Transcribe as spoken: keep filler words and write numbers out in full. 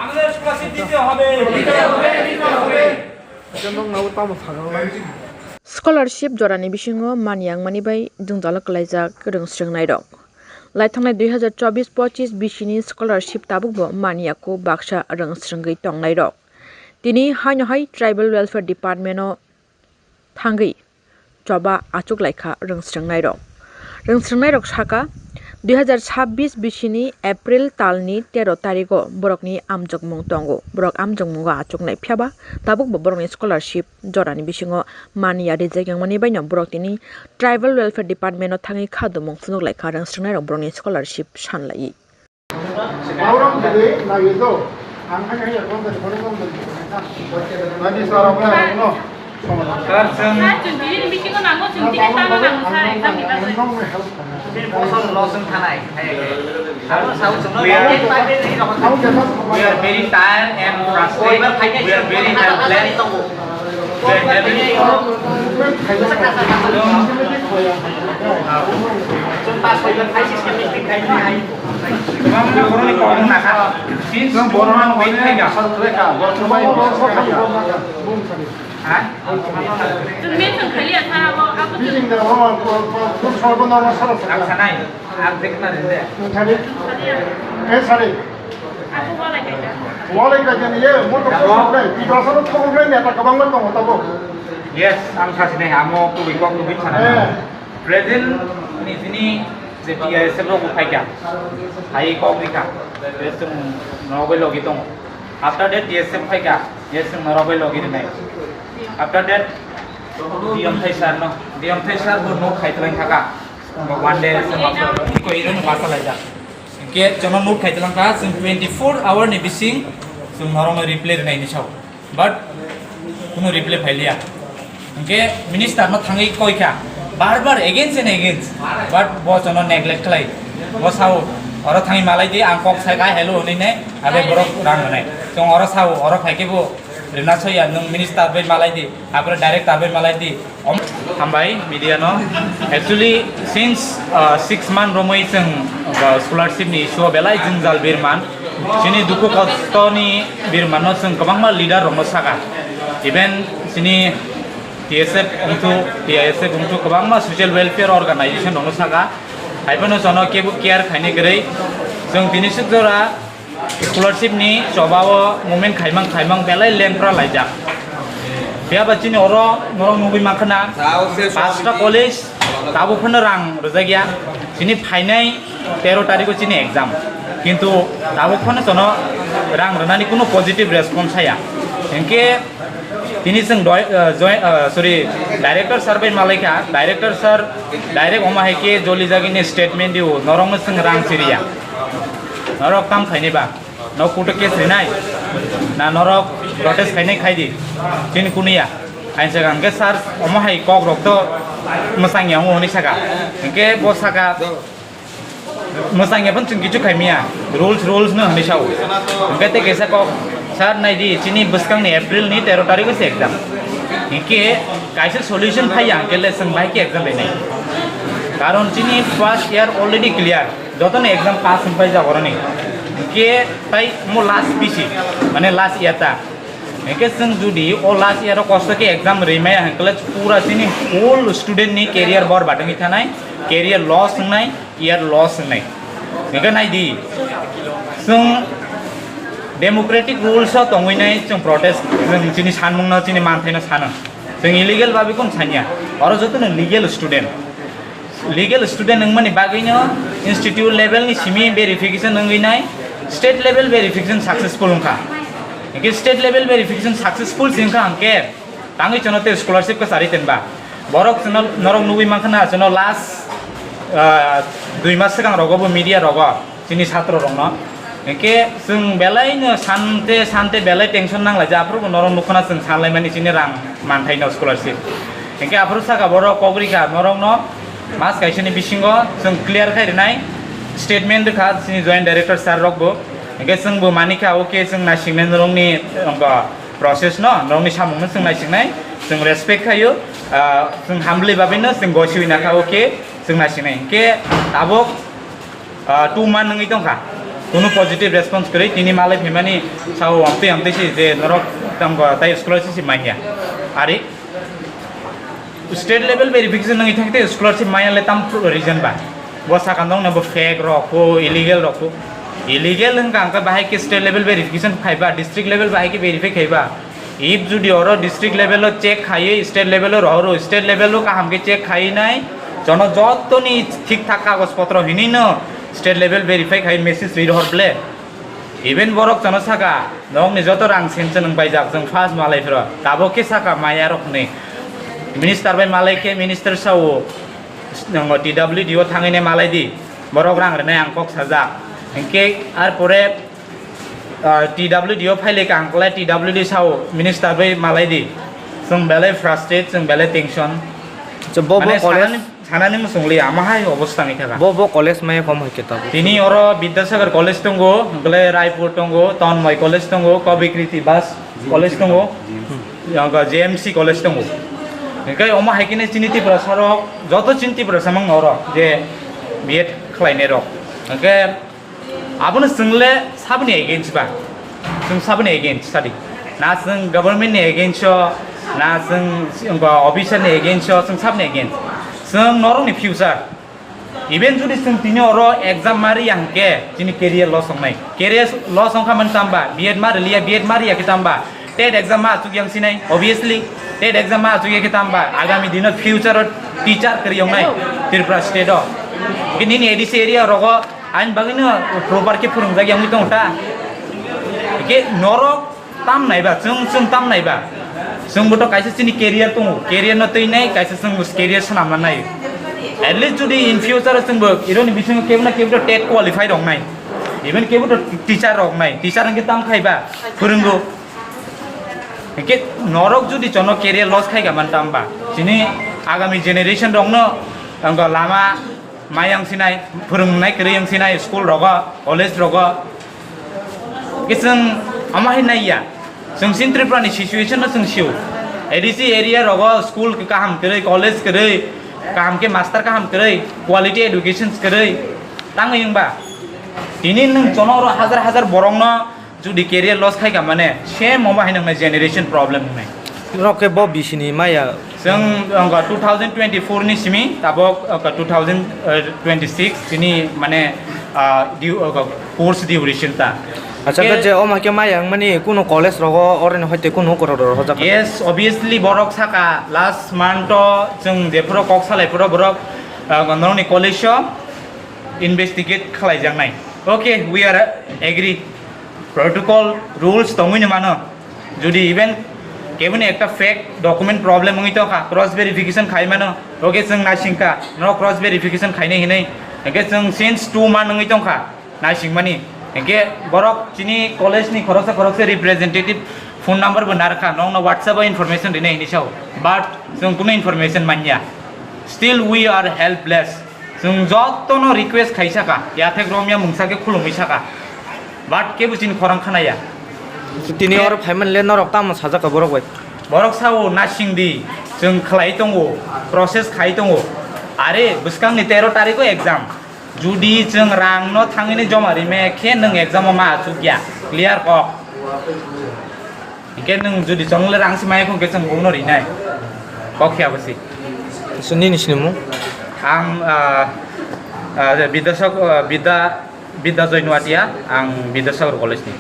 আমাদের স্কলারশিপ দিতে হবে। Scholarship jorani bisingo man yangmani bai jwngjalo kwlaijak rwngsrwngnairok. Laithangnai dui hazar chobbish pochis bisini scholarship tabukbo man yako baksa rwngsrwngwi tongnairok. Tini haino hai Tribal Welfare Department-o thangwi choba achuk laikha rwngsrwngnairok. Rwngsrwngnairok saka, dui hazar chhabbish bisini April talni tero tarigo borokni amjokmung tongo. Borok amjokmungo achuknai, phiyaba tabukbo borokni scholarship jorani bisingo man ya rijak yangmani baino borok tini Tribal Welfare Department-o thangwi khadumung phunuk laikha rwngsrwngnairok borokni scholarship sanlaiwi. Bauram bwrwi naiwi do. Ang hai hai phone tani phone tong tani. Nani sara bwrwi no. Sir, chwng Sir, chwng tini ni meeting o nango, chwng tini tama nango, sir, exam ni bagwi. Bini bosor lo chwng thanai. Hai. Abo sao chwng no. We are, we are very tired and frustrated. We are very helpless. We are having, Chwng pass hoibar khai system ni khai khai. Kwbangma boroni kok wng nakha. Since two month wait khai kha. Ha? Chwng mention khaliya sir, abo, abo chwng. Ang sanai, ang dekna rinde. Abo walai kaisa. Walai kaisa ni ye, mo to Abo. Problem, Tiprasa no problem ya, ta kwbangma tongo tabo. Yes, ang sasinai, amo kubui kok kubui sana. Eh. Present ni sini je T I S F rok bo phaikha, hai kok rikha, je chwng norok bai logi tongo. After that T S F phaikha, je chwng norok bai logi rinai. After that Diyomthai sir no, Diyomthai sir bo nok khai twlang thaka. Bo one day se masa, iko iro no masa laijak. Hinkhe chwngno note khai twlang kha, chwng twenty four hour ni bising chwng norokno reply rwnai hinwi sao. But kuno reply phailiya. Hinkhe minister no thangwi koi kha, bar bar against and against. But bo chwngno neglect khlai. Bo sao, oro thangwi malai di, ang kok sai kha hello hwnwi nai, abe borok rang rwnai. Chwng oro sao, oro phai khe bo rwna soya, nwng minister bai malai di, apore director bai malai di. Om-, hambai media no. Actually, since, uh, six month romwi chwng, uh, scholarship ni issue o belai jwngjal birman. Chini dukhu kosto ni birman no chwng kwbangma leader rok no saka. Even chini T S F wngthu, T I S F wngthu kwbangma social welfare organization rok no saka. Hai phano chwngno kebo care khaini kwrwi. Chwng tini swk jora Scholarship ni choba o movement khaimang khaimang belai lengpra laijak. Phiya ba chini oro norok nugwi mankha na, pasta college tabuk phano rang rwjak ya. Chini phainai tero tarikh o chini exam, kintu tabuk phano chwngno rang rwnani kunu positive response saya. Hinkhe Tini chwng doi-, ah, joi-, ah, sorry, director sir bai malai kha, director sir direct omo hai khe joli jagini statement dio, norokno chwng rang chiriya. Norok kam khaini ba, no court o case rinai, na norok protest khainai khai di, chini kuniya. Ain saka hwnkhe sir omo hai kok rok to mwsang ya hwnwi saka, hwnkhe bo saka. Mwsang ya phano chwng kichu khaimaya, rules, rules no hwnwi sao. Hwnkhe tei kaisa kok, sir, nai di, chini bwskang ni April ni tero tarikh o se exam. Hinkhe kaisa solution phai ya, hwnkhe le chwng bai khe exam rinai. Karon chini first year already clear, joto ni exam pass wng pai jak oroni. Hinkhe tai mo last bisi, mane last year ta. Hinkhe chwng jodi o last year o kosto khe exam rimaya hwnkhe le pura chini whole student ni career borbad wngwi thanai, career loss wngnai, year loss wngnai. Hinkhe nai di, chwng democratic rules o tongwi nai chwng protest, chwng chini sanmung no, chini manthai no sano. Chwng illegal babi kung sanya, oro joto no legal student. Legal student wngmani bagwino institute level ni simi verification wngwi nai, state level verification successful wngkha. Hinkhe state level verification successful se wngkha hinkhe tangwi chwngno tei scholarship kwchari tenba. Borok chwngno norok nugwi mankha na chwngno last, ah, dui mas swkang rogo bo media rogo. Chini satro rokno. Hinkhe chwng belai no sante sante belai tension nang laijak, aphuru bo norok nukho na chwng sanlaimani chini rang manthai no scholarship. Hinkhe aphuru saka borok kok rikha norok no mas kaisa ni bisingo chwng clear khai rinai statement rwkha chini joint director sir rok bo. Hinkhe chwng bo manikha, okay, chwng naisingmani norok ni, um, process no, norok ni samung no chwng naisingnai, chwng respect khaio, ah, chwng humbly babi no chwng gosiwi nakha, okay, chwng naisingnai. Hinkhe tabuk Ah, two month wngwi tongkha. Kunu positive response kwrwi tini malai phaimani sao amtwi amtwi si je norok tamo tai scholarship si manya. Ari state level verification nangwi thangte scholarship manya le tam reason ba. Bo sakandong na bo fake rok ko illegal rok ko. Illegal wngka angka bahai ke state level verification khaiba, district level bahai ke verify khaiba. If judi oro district level o check khaiwi state level o rohoro, state level o kaham ke check khaiwi nai, jono jotoni thik thak kagoj potro hinwi no state level verify khai message rwi rohor ble. Even borok jono saka, nokni joto rang sense nwng baijak, jwng first malai phiro, tabok khe saka maya rok hwnwi. Minister bai malai khe minister sao, nongo T W D o thangwi ne malai di, borok rang rwnai ang kok sajak. Hinkhe ar pore ah, T W D o phaile kaham kwlai, T W D sao minister bai malai di. Chwng belai frustrate, chwng belai tension. Acha, bo, bo Mane college, sanani, sanani muchung li ama hai obostha wngwi thaka. Bo, bo college maya kom hai khe tabuk. Tini oro Bidyasagar College tongo, hwnkhe Raipur tongo, Tanmay College tongo, Kavi Kriti Das College tongo, G M C tongo. J M C College tongo. Hwnkhe omo hai khe chini Tiprasa rok, joto chini Tiprasa mang oro je B Ed khlainai rok. Hwnkhe Abono chwng le saboni against ba? Chwng saboni against sadi? Na chwng government ni against o, na chwng, chwng officer ni against o, chwng saboni against? Chwng norok ni future. Even jodi chwng tini oro exam ma riya hwnkhe chini career loss wngnai. Career loss wngkha mani tamba? B Ed ma riliya, B Ed ma riya khe tamba? TET exam ma achuk yang sinai, obviously. TET exam ma achuk ya khe tamba? Agami dino future o teacher kwrwi wngnai Tripura state o. Khe nini A D C area rogo Ani bagwino proper khe phwrwngjak yangwi tongo ta. Hwnkhe norok tam naiba, chwng, chwng tam naiba. Chwngbo to kaisa chini career tongo, career no twi nai, kaisa chwng career swnamna nai. At least jodi in future o chwngbo ironi bisingo kebo na kebo to TET qualify rok nai. Even kebo to teacher rok nai, teacher hwnkhe tam khaiba, phwrwngo. Hwnkhe norok jodi chono career loss khai ka man tamba, chini agami generation rokno tongo lama Mai yang sinai, phwrwngnai kwrwi yang sinai, school rogo, college rogo. Khe chwng ama hai nai ya. Chwng sin Tripura ni situation no chwng sio. A D C area rogo school kaham kwrwi, college kwrwi, kaham khe master kaham kwrwi, quality education kwrwi. Tangwi wngba. Tini nwng chono oro hajar hajar borok no Jodi career loss khai ka mane, same omo hai nang nai generation problem wngnai. Norok khe bo bisini maya. Chwng, wngkha two thousand twenty-four ni simi, tabok, wngkha two thousand twenty-six chini mane, ah, du-, wngkha course duration ta. Acha, khe je omo khe maya wngmani kunu college rogo, oroni hoite kunu korok rok hojak. Yes, obviously borok saka last month o chwng jephuru kok salai phuru borok, ah, norokni college o investigate khlaijaknai. Okay, we are agree. Protocol, rules tongwi ni mano. Jodi even keboni ekta fake document problem wngwi tongkha, cross verification khai mano. Okay, chwng naisingkha, no cross verification khainai hinwi. Hwnkhe chwng since two month wngwi tongkha, naisingmani. Hwnkhe borok chini college ni khoroksa khoroksa representative phone number bo narwkha, nokno WhatsApp o information rinai hinwi sao. But chwng kunu information manya. Still we are helpless. Chwng jotono request khai saka, yathek romya mungsa khe khulumwi saka. But kebo chini khorang khanaya. Tini oro phaimani le norok tamo sajak ka borok bai? Borok sao nasing di, chwng khlai tongo, process khai tongo. Are bwskangni tero tarikh o exam. Judi chwng rang no thangwi ni joma rime khe nwng exam o ma achuk ya, clear kok. Hingke nwng jodi chwng le rang si maya khong khe chwng bono rinai. Kok khe abo si. So nini sinimung? Ang, ah, ah, Bidasok, ah, Bida, Bida Joy Nuatia, ang Bidasok College ni.